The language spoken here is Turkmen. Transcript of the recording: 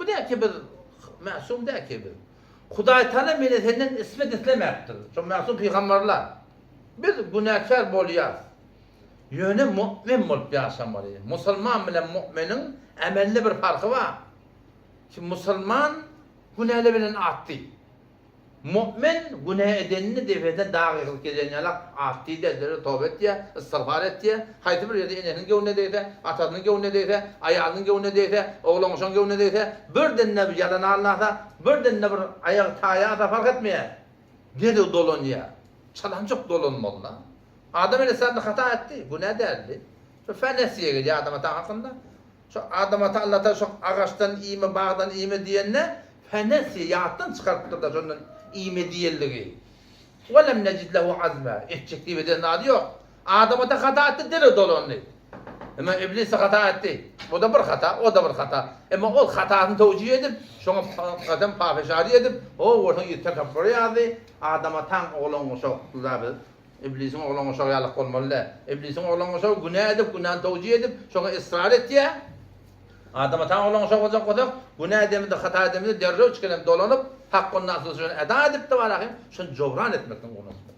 Bu däl ki biz masum däl ki biz. Hudaý Taala meni senden ismet islemäpdir. Şo masum pygamberler. Biz günäkär bolýas. Ýöne mu'min bolup ýaşamaly. Musulman bilen mu'miniň emelde bir parhy bar. Ki musulman günäli bilen atdy. Mu'min günä edenini depesine dag ýykylyp gelýän ýalak at diýdi, derrew toba etýär, istigfar etýär. Haýsy bir ýerde enesiniň göwnüne degse, atasynyň göwnüne degse, aýalynyň göwnüne degse, oglan-uşagyň göwnüne degse, birden-de bir ýalan alnasa, birden-de bir aýagy taýarsa fark etmeýär. Derrew dolanýar. Çalanjak dolanmaly-da. Adam aleýhissalam-da hata etdi, günä däldi. Şu fenesiýe gelýär Adam ata hakynda. Şu Adam ata Allatagala şo agaçdan iýme, bagdan iýme diýende, fenesiýe ýatdan çykarypdyr-da şondan iýme diýenligi. Welem nejid lehu azma, etjek diýip eden zady ýok. Adam ata hata etdi, derrew dolandy. Emma Iblis-de hata etdi. Bu-da bir hata, o-da bir hata. Emma ol hatasyny towjih edip, şoňa gadam pafeşary edip, o bolsa ýüz tekepbur ýazdy. Adam ataň oglan guşakly-da biz. Iblisiň oglan guşagy ýalyk bolmaly däl. Iblisiň oglan guşagy günä edip, günäni towjih edip, şoňa ysrar etýär. Adam ataň oglan guşagy boljak bolsak, günä edemizde, hata edemizde derrew çikelem dolanyp, hakkun nasus şony eda edip-de barahym, şony jobran etmekden ugruna çykmaly.